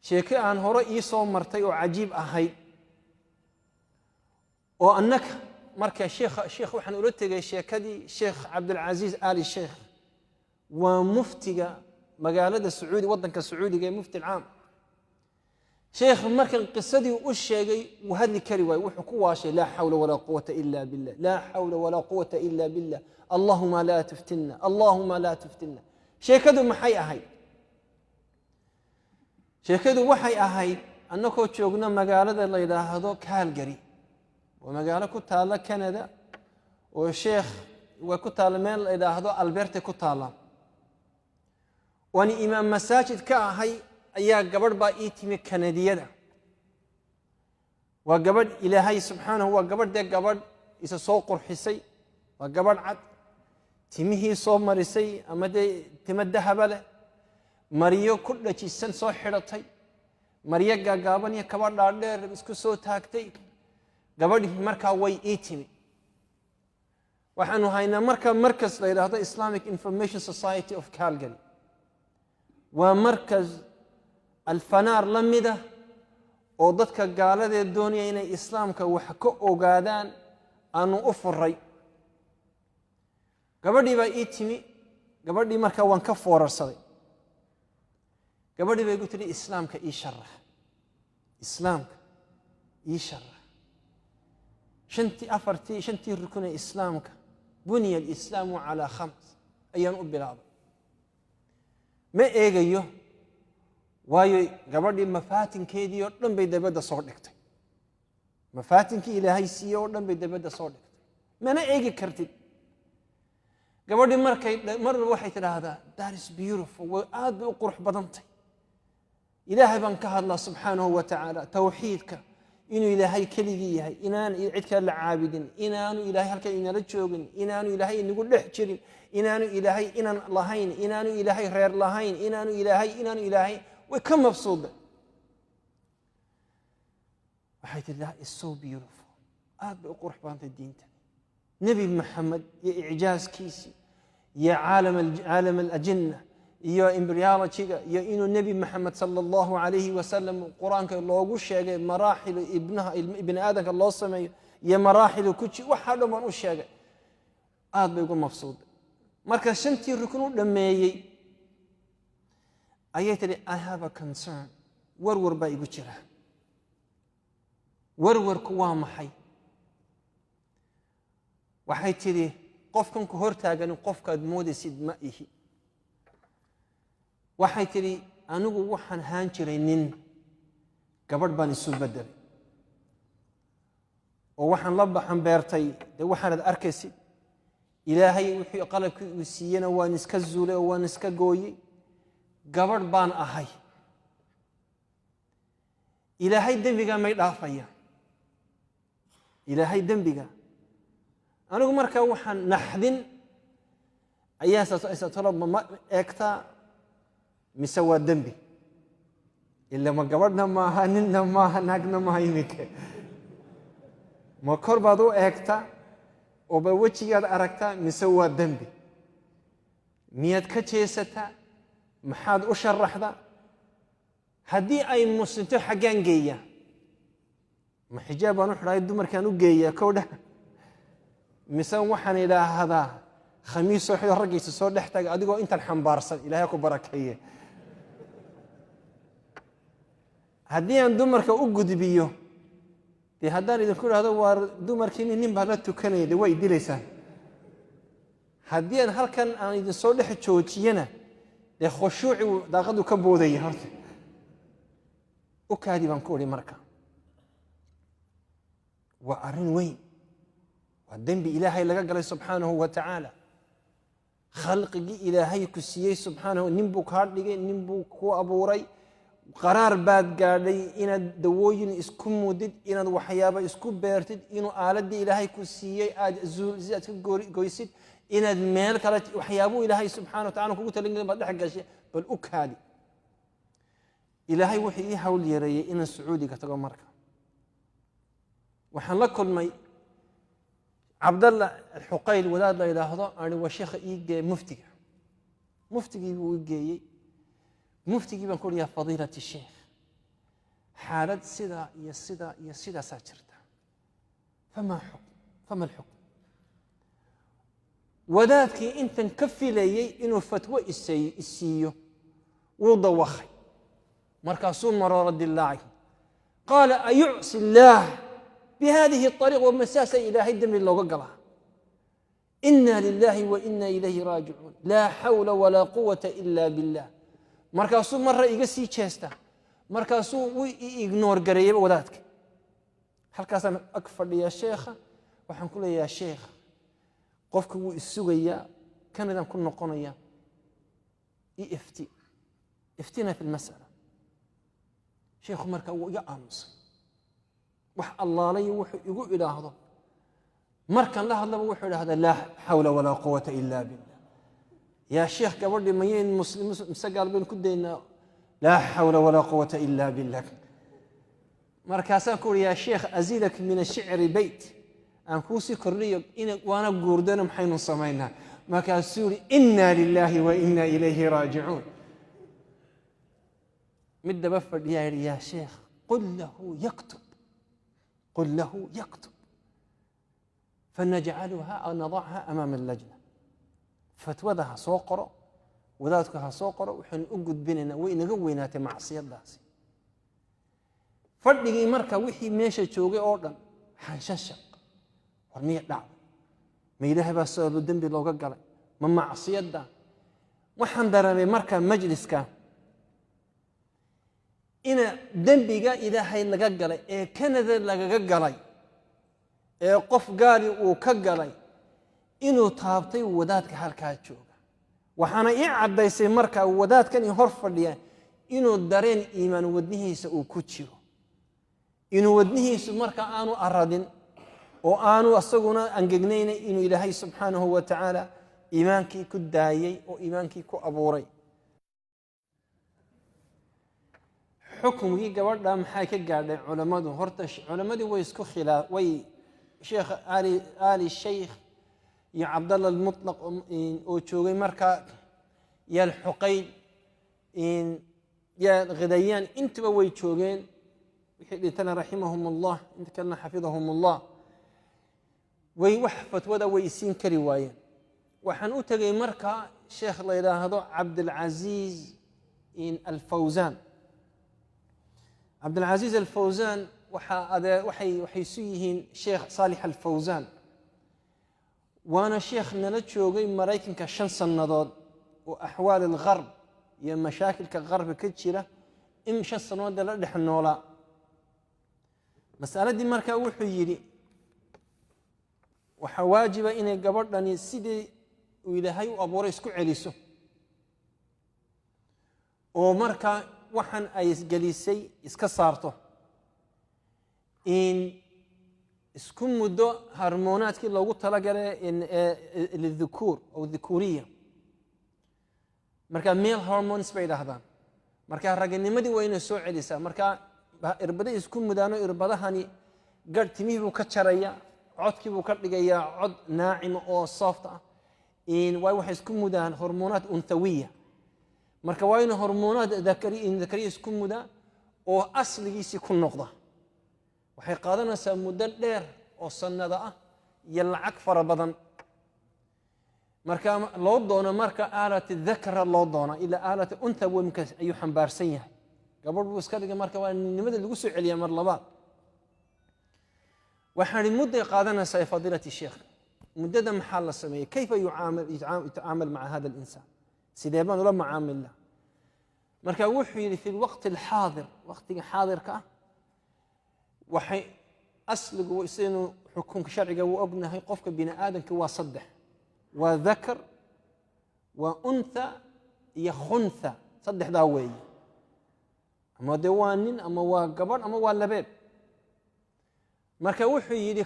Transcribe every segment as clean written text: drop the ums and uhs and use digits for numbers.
Sheeko aan hore ii soo martay oo cajiib ahayd oo annaka marka sheekh waxaan ula tegay sheekadii Sheekh Cabdilcasiis Ali Sheekh, waa muftiga magaalada Sacuudi, waddanka Sacuudiga ee mufti alcaam. Sheekh markan qisadii u sheegay wuu hadli kari waaye, wuxuu ku waashay laa xawla walaa quwata ila billah, laa xawla walaa quwata ila billah, allahuma laa tuftinna, allahuma laa tuftinna. Sheekadu maxay ahayd? Sheekadu waxay ahayd annagoo joogno magaalada la yidhaahdo Calgary, waa magaalo ku taalla Canada, oo sheekh way ku taalla meel la yidhaahdo Alberta ku taalla, waan imaam masaajid ka ahay. Ayaa gabadh baa ii timi Kanadiyada. Waa gabadh Ilaahay subxaanahu, waa gabadh dee gabadh isa soo qurxisay, waa gabadh cad, timihii soo marisay ama dee timo dahaba leh, maryo ku dhajisan soo xidhatay, maryo gaagaaban iyo kaba dhaadheer isku soo taagtay. Gabadhii markaa way ii timi. Waxaanu haynaa marka markas la yidhaahdo Islamic Information Society of Calgary, waa markas Alfanaar la mida oo dadka gaaladee doonaya inay islaamka wax ka ogaadaan aanu u furay. Gabadhii baa ii timi. Gabadhii markaa waan ka foorarsaday. Gabadhii bay igu tidhi, "Islaamka ii sharax, islaamka ii sharax." Shantii, afartii, shantii rukun ee islaamka, buniya alislaamu calaa khams, ayaan u bilaabay. Ma eegayo, waayo gabadhii mafaatinkeedii oo dhan bay dabadda soo dhigtay, mafaatinkii Ilaahay siiye oo dhan bay dabadda soo dhigtay, mana eegi kartid. Gabadhii markay marba waxay tidhaahdaa, "That is beautiful, way aad bay u qurux badantay." Ilaahay baan ka hadlaa subxaanahu wa tacaala, towxiidka, inuu Ilaahay keligii yahay, inaan cid kale la caabudin, inaanu Ilaahay halkan inala joogin, inaanu Ilaahay inagu dhex jirin, inaanu Ilaahay inan lahayn, inaanu Ilaahay reer lahayn, inaanu Ilaahay, inaanu Ilaahay. Way ka mabsuuda. Waxay tihi, "That is so beautiful, aad bay u qurux badantay diinta Nebi Maxamed iyo icjaaskiisii iyo caalam alajinna iyo embryologyga iyo inuu Nebi Maxamed sala Allahu calayhi wasalam Qur-aanka loogu sheegay maraaxilu ibnaha ibni aadamka loo sameeyo iyo maraaxilu kuji." Waxaa dhan baan u sheegay, aad bay ugu mabsuuday. Marka shantii rukun u dhammeeyey ayay tidhi, "I have a concern, warwar baa igu jira." Warwarku waa maxay? Waxay tidhi, "Qofkan ku hortaagani qofkaad moodaysid ma ihi." Waxay tidhi, "Anigu waxaan haan jiray nin, gabadh baan isu beddelay oo waxaan la baxan beertay dee waxaanad arkaysid. Ilaahay wixii qalabkii uu siiyena waan iska zuulay oo waan iska gooyey, gabadh baan ahay. Ilaahay dembiga may dhaafaya? Ilaahay dembiga?" Anigu markaa waxaan naxdin ayaa isatolo, ma eegtaa mise waa dembi? Ila ma gabadhna maaha, ninna maaha, naagna maaha. Iminka ma kor baad u eegtaa oo ba wejigaad aragtaa mise waa dembi? Miyaad ka jeesataa? Maxaad u sharaxdaa? Haddii ay muslimto xaggaan geeyaa? Ma xijaab baan u xidhaayo dumarkaan u geeyaa kowdha, mise waxaan idhaahdaa khamiis soo xidho, raggiisa soo dhex taga adigoo intan xambaarsan, Ilahay ku barakeeye? Haddii aan dumarka u gudbiyo dee, haddaan idinku idhahdo waar dumarkiini nin baa la tukanaya, dee way dilaysaan. Haddii aan halkan aan idin soo dhex joojiyana, dee khushuuci daaqadu ka boodaya. Horta u kaadi baan ku idhi. Marka waa arrin weyn, waa dembi Ilaahay laga galay subxaanahu wa tacaala. Khalqigii Ilaahay ku siiyey subxaanahu, nin buu kaa dhigay, nin buu ku abuuray. Qaraar baad gaadhay inaad dawooyin isku mudid, inaad waxyaaba isku beertid, inuu aaladdii Ilaahay ku siiyey aad si aad ka goysid, inaad meel kale waxyaabuu Ilaahay subxana wa tacala kugu talin baad dhex gashay. Bal u kaadi. Ilaahay wuxuu ii hawl yareeyey inaan Sacuudiga tago. Marka waxaan la kulmay Cabdalla Alxuqayl, wadaad la yidhaahdo ani waa sheekha ii geeye muftiga. Muftigii buu ii geeyey. Muftigii baan ku uri, "Yaa fadiilati sheekh, Xaalad sidaa iyo sidaa iyo sidaasaa jirta, fama xukm, fama alxukm? Wadaadkii intan ka filayey inuu fatwo isiiyo wuu dawakhay. Markaasuu marooro dilaacay. Qaala: "Ayucsi illaah bihadihi ariiq? Wamasaasa Ilaahay dembi looga galaa? Ina lilahi wa ina ilayhi raajicuun, laa xawla walaa quwata ila billah." Markaasuu marra iga sii jeesta, markaasuu u ignore gareeyeyba wadaadka. Halkaasaan ag fadhiyaa sheekha. Waxaan ku leeyahay: "Sheekh, qofka wuu isugayaa, Kanadaan ku noqonaya, iftina fi lmas'ala." Sheekhu markaa wuu iga aamusay. Wax allaalay wuxuu igu idhaahdo markaan la hadlaba, wuxuu idhahdaa: "Laa xawla walaa quwata ila billah." "Yaa sheekh, gabadhi mayayn muslim mise gaal baynu ku daynaa?" "Laa xawla walaa quwata ila billah." Markaasaan ku uri: "Yaa sheekh, aziidak min ashicri beyt, aan kuu sii kordhiyo, waana guurdano, maxaynu samaynaa?" Markaasuu yidhi: "Ina lilahi wa ina ilayhi raajicuun." Mid daba fadhiyaa yidhi: "Yaa sheekh, qul lahu yaktub, qul lahu yaktub, fanajcaluha aw nadachaa amaama allajna." Fatwada ha soo qoro wadaadku, ha soo qoro, waxaynu u gudbinaynaa. Way inaga weynaatay macsiyadaasi. Fadhigii marka wixii meesha joogay oo dhan xanshashaq. War miya dhacday? Ma Ilaahay baa sababu dembi looga galay? Ma macsiyadda? Waxaan dareemay marka majliska ina dembiga Ilaahay laga galay ee Kanada lagaga galay ee qof gaali uu ka galay inuu taabtay wadaadka halkaa jooga. Waxaana ii caddaysay markaa wadaadkan i hor fadhiya inuu dareen iimaan wadnihiisa uu ku jiro, inuu wadnihiisu marka aanu aradin oo aanu asaguna angegnayna, inuu Ilaahay subxaanahu wa tacaala iimaankii ku daayey oo iimaankii ku abuuray. Xukumkii gabadha maxay ka gaadhay culammadu? Horta culammadii way isku khilaa way Sheekh Ali Sheikh iyo Cabdalla Almutlaq oo joogay markaa, iyo Alxuqayl iyo Khidayaan, intuba way joogeen. Wixii dhintana raximahum Allah, inta kalena xafidahum Allah. Way wax fatwada way isiin kari waayeen. Waxaan u tegay markaa sheekh la yidhaahdo Cabdilcasiis Alfawsaan. Cabdilcasiis Alfawsaan waxaa adee waxay isu yihiin Sheekh Saalix Alfawsaan, waana sheekh nala joogay Maraykanka 5 sannadood oo axwaal algharb iyo mashaakilka gharbi ka jira in 5 sannadood la dhex noolaa. Masaladii markaa wuxuu yidhi: waxaa waajiba inay gabadhani sidii uu Ilaahay u abuuray isku celiso, oo markaa waxan ay isgelisay iska saarto, in isku muddo harmoonaadkii loogu talagalay lidhukuur aw dhukuriya, marka male hormones bay dhahdaan. Marka raganimadii waa inay soo celisaa. Marka irbaday isku mudaano, irbadahani garh timihii buu ka jaraya, codkii buu ka dhigayaa cod naacima oo soft ah. Waayo waxay isku mudaan hormonaat unthawiya. Marka waa inuu hormonaat dakariya isku mudaa oo asligiisii ku noqda. Waxay qaadanaysaa muddo dheer oo sannado ah iyo lacag fara badan. Marka loo doono marka aalat dakra loo doona ilaa aalat untha imka ayuu xambaarsan yahay, gabadh buu iska dhigay. Marka waa nimada lagu soo celiyaa mar labaad. Waxaan ihi: "Mudday qaadanaysaa ya fadiilati sheekh, muddada maxaa la sameeyey? Kayfa yutacaamal maca hada alinsaan? Sidee baan ula macaamilna?" Marka wuxuu yidhi: fi lwaqti alxaadir, waqtiga xaadirka ah, waxay asligu sidaynu xukunka sharciga u ognahay, qofka bini aadamka waa saddex: waa dakar, waa untha iyo khuntha. Saddexdaa weeye. Ama dee waa nin, ama waa gabadh, ama waa labeeb. Marka wuxuu yidhi: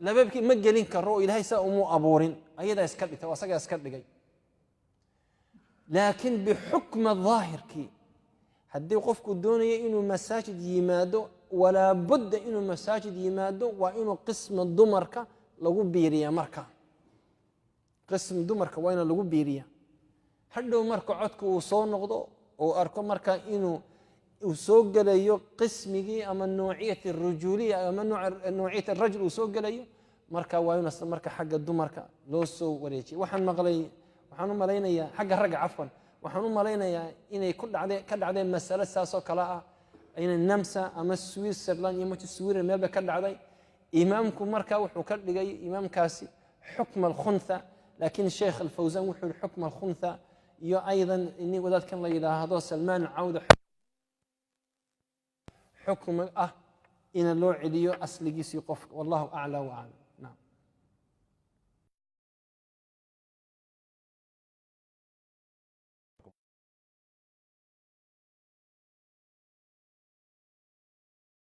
labeebkii ma gelin karo oo Ilaahay saa umuu abuurin, ayadaa iska dhigta, oo asagaa iska dhigay. Laakiin bixukma daahirkii, haddii qofku doonayo inuu masaajid yimaado, walaa budda inuu masaajid yimaado, waa inuu qisma dumarka lagu biiriya. Marka qism dumarka waa ina lagu biiriya. Hadhow marka codka uu soo noqdo oo arko marka inuu Uu soo gelayo qismigii ama nuuciyat arujuuliya ama nuuciyat arajul uu soo gelayo, marka waa in asla marka xagga dumarka loo soo wareejiyay. Waxaan maqlay, waxaan u malaynayaa xagga ragga, cafwan, waxaan u malaynayaa inay ku dhacday, ka dhacday masale saasoo kale ah, inay Namsa ama Switzerland iyo mati Sweden meel bay ka dhacday. Imaamku marka wuxuu ka dhigay imaamkaasi xukma alkhuntha, laakiin Sheekh Alfawsan wuxuu yihi xukma alkhuntha iyo aydan nin wadaadkan la yidhaahdo Salmaan Cawda xukma ah ina loo celiyo asligiisii qofka. Wallahu aclaa wa aclam.